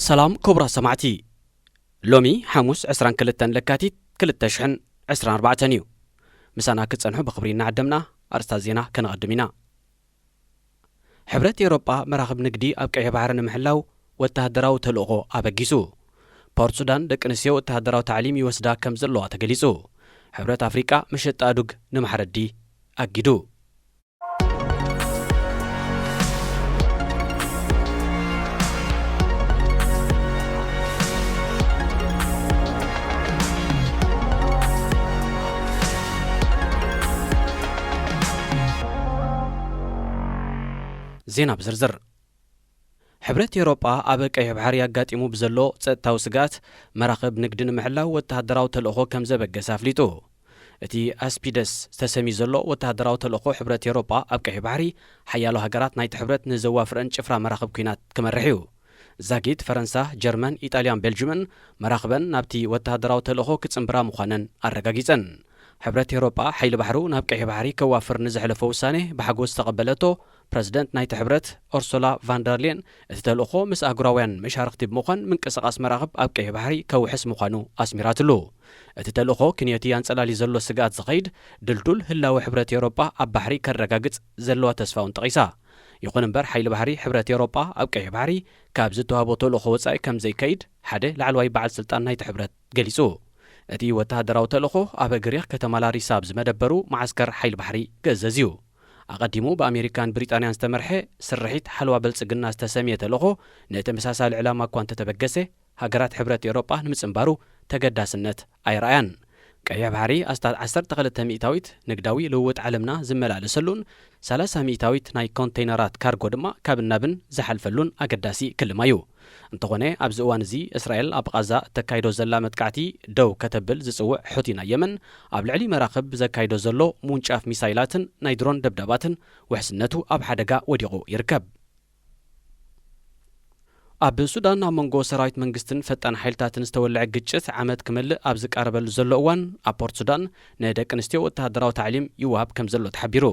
ሰላም ክቡራት ሰማዕቲ፣ ሎሚ ሓሙስ ዕስራን ክልተን ለካቲት ክልተ ሽሕን ዕስራን ኣርባዕተን እዩ። ምሳና ክትጸንሑ ብኽብሪ እናዓደምና ኣርእስታት ዜና ከነቐድም ኢና። ሕብረት ኤውሮጳ መራኽብ ንግዲ ኣብ ቀይሕ ባሕሪ ንምሕላው ወተሃደራዊ ተልእኾ ኣበጊሱ። ፖርት ሱዳን ደቂ ኣንስትዮ ወተሃደራዊ ታዕሊም ይወስዳ ከም ዘለዋ ተገሊጹ። ሕብረት ኣፍሪቃ መሸጣ ኣዱግ ንማሕረዲ ኣጊዱ። ዜና ብዝርዝር። ሕብረት ኤውሮጳ ኣብ ቀይሕ ባሕሪ ኣጋጢሙ ብዘሎ ጸጥታዊ ስግኣት መራኽብ ንግዲ ንምሕላው ወተሃደራዊ ተልእኾ ከም ዘበገሰ ኣፍሊጡ። እቲ ኣስፒደስ ተሰምዩ ዘሎ ወተሃደራዊ ተልእኾ ሕብረት ኤውሮጳ ኣብ ቀይሕ ባሕሪ ሓያሎ ሃገራት ናይቲ ሕብረት ንዘዋፍረን ጭፍራ መራኽብ ኲናት ክመርሕ እዩ። ዛጊት ፈረንሳ፣ ጀርመን፣ ኢጣልያን ቤልጅምን መራኽበን ናብቲ ወተሃደራዊ ተልእኾ ክጽንብራ ምዃነን ኣረጋጊጸን። ሕብረት ኤውሮጳ ሓይሊ ባሕሩ ናብ ቀይሕ ባሕሪ ከዋፍር ንዘሕለፎ ውሳኔ ብሓጎስ ዝተቐበለቶ ፕረዚደንት ናይቲ ሕብረት ኦርሱላ ቫንደርሌን፣ እቲ ተልእኾ ምስ ኣህጉራውያን መሻርኽቲ ብምዃን ምንቅስቓስ መራኽብ ኣብ ቀይሕ ባሕሪ ከውሕስ ምዃኑ ኣስሚራትሉ። እቲ ተልእኾ ክንዮቲ ኣንጸላልዩ ዘሎ ስግኣት ዝኸይድ ድልዱል ህላወ ሕብረት ኤውሮጳ ኣብ ባሕሪ ከረጋግጽ ዘለዋ ተስፋ እውን ጠቒሳ። ይኹን እምበር ሓይሊ ባሕሪ ሕብረት ኤውሮጳ ኣብ ቀይሕ ባሕሪ ካብ ዝተዋህቦ ተልእኾ ወጻኢ ከም ዘይከይድ ሓደ ላዕለዋይ በዓል ስልጣን ናይቲ ሕብረት ገሊጹ። እቲ ወተሃደራዊ ተልእኾ ኣብ ግሪኽ ከተማ ላሪሳ ኣብ ዝመደበሩ መዓስከር ሓይሊ ባሕሪ ክእዘዝ እዩ። ኣቐዲሙ ብኣሜሪካን ብሪጣንያን ዝተመርሐ ስርሒት ሓለዋ ብልጽግና ዝተሰምየ ተልእኾ ንተመሳሳሊ ዕላማ እኳ እንተተበገሰ፣ ሃገራት ሕብረት ኤውሮጳ ንምጽንባሩ ተገዳስነት ኣይረኣያን። ቀይሕ ባሕሪ ኣስታት ዓሰርተ ክልተ ሚእታዊት ንግዳዊ ልውውጥ ዓለምና ዝመላለሰሉን ሰላሳ ሚእታዊት ናይ ኮንተይነራት ካርጎ ድማ ካብ ናብን ዝሓልፈሉን ኣገዳሲ ክልማ እዩ። እንተኾነ ኣብዚ እዋን እዚ እስራኤል ኣብ ቓዛ እተካይዶ ዘላ መጥቃዕቲ ደው ከተብል ዝጽውዕ ሑቲ ናይ የመን ኣብ ልዕሊ መራኽብ ዘካይዶ ዘሎ ምውንጫፍ ሚሳይላትን ናይ ድሮን ደብዳባትን ውሕስነቱ ኣብ ሓደጋ ወዲቑ ይርከብ። ኣብ ሱዳን ኣብ መንጎ ሰራዊት መንግስትን ፈጣን ሓይልታትን ዝተወልዐ ግጭት ዓመት ክመልእ ኣብ ዝቃረበሉ ዘሎ እዋን፣ ኣብ ፖርት ሱዳን ንደቂ ኣንስትዮ ወተሃደራዊ ታዕሊም ይወሃብ ከም ዘሎ ተሓቢሩ።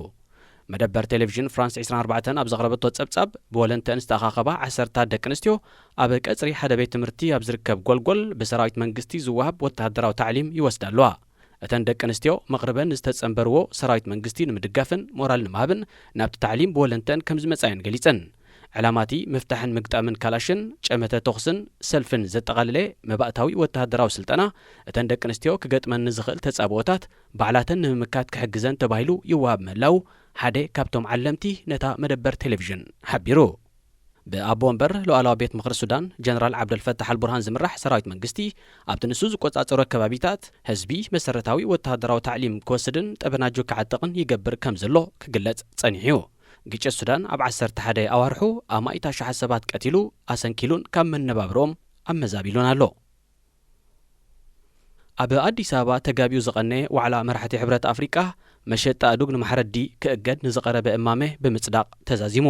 መደበር ቴሌቪዥን ፍራንስ ዕስራን ኣርባዕተን ኣብ ዘቕረበቶ ጸብጻብ፣ ብወለንተን ዝተኣኻኸባ ዓሰርታት ደቂ ኣንስትዮ ኣብ ቀጽሪ ሓደ ቤት ትምህርቲ ኣብ ዝርከብ ጎልጎል ብሰራዊት መንግስቲ ዝወሃብ ወተሃደራዊ ታዕሊም ይወስዳ ኣለዋ። እተን ደቂ ኣንስትዮ መቕርበን ንዝተጸንበርዎ ሰራዊት መንግስቲ ንምድጋፍን ሞራል ንምሃብን ናብቲ ታዕሊም ብወለንተን ከም ዝመጻየን ገሊጸን። ዕላማቲ ምፍታሕን ምግጣምን ካላሽን፣ ጨመተ ተኹስን ሰልፍን ዘጠቓለለ መባእታዊ ወተሃደራዊ ስልጠና፣ እተን ደቂ ኣንስትዮ ክገጥመን ንዝኽእል ተጻብኦታት ባዕላተን ንምምካት ክሕግዘን ተባሂሉ ይወሃብ ምህላው ሓደ ካብቶም ዓለምቲ ነታ መደበር ቴሌቪዥን ሓቢሩ። ብኣቦ ወንበር ሉዓላዊ ቤት ምኽሪ ሱዳን ጀነራል ዓብደልፈታሕ ኣልቡርሃን ዝምራሕ ሰራዊት መንግስቲ ኣብቲ ንሱ ዝቆጻጸሮ ከባቢታት ህዝቢ መሰረታዊ ወተሃደራዊ ታዕሊም ክወስድን ጠበናጁ ክዓጥቕን ይገብር ከም ዘሎ ክግለጽ ጸኒሑ እዩ። ግጭት ሱዳን ኣብ ዓሰርተ ሓደ ኣዋርሑ ኣማኢት ኣሽሓት ሰባት ቀቲሉ፣ ኣሰንኪሉን ካብ መነባብሮም ኣመዛቢሉን ኣሎ። ኣብ ኣዲስ ኣበባ ተጋቢኡ ዝቐነ ዋዕላ መራሕቲ ሕብረት ኣፍሪቃ መሸጣ ኣእዱግ ንማሕረዲ ክእገድ ንዝቐረበ እማመ ብምጽዳቕ ተዛዚሙ።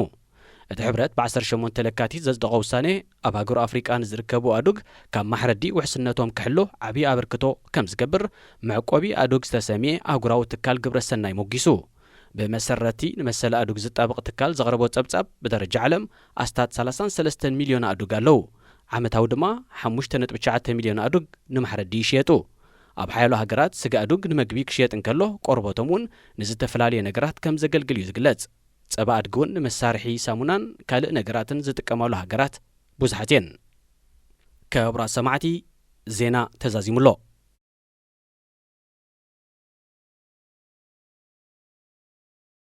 እቲ ሕብረት ብ ዓሰርተ ሸሞንተ ለካቲት ዘጽደቖ ውሳኔ ኣብ ሃገሩ ኣፍሪቃ ንዝርከቡ ኣእዱግ ካብ ማሕረዲ ውሕስነቶም ክሕሎ ዓብዪ ኣበርክቶ ከም ዝገብር መዕቆቢ ኣእዱግ ዝተሰምየ ኣህጉራዊ ትካል ግብረ ሰናይ ሞጊሱ። ብመሰረቲ ንመሰል ኣእዱግ ዝጣበቕ ትካል ዘቕረቦ ጸብጻብ ብደረጃ ዓለም ኣስታት ሰላሳን ሰለስተን ሚልዮን ኣእዱግ ኣለዉ። ዓመታዊ ድማ ሓሙሽተ ነጥቢ ትሽዓተ ሚልዮን ኣእዱግ ንማሕረዲ ይሽየጡ። ኣብ ሓያሎ ሃገራት ስጋ ኣእዱግ ንመግቢ ክሽየጥ እንከሎ ቆርበቶም እውን ንዝተፈላለየ ነገራት ከም ዘገልግል እዩ ዝግለጽ። ጸባ ኣድጊ እውን ንመሳርሒ ሳሙናን ካልእ ነገራትን ዝጥቀማሉ ሃገራት ብዙሓት እየን። ክቡራት ሰማዕቲ፣ ዜና ተዛዚሙ ኣሎ።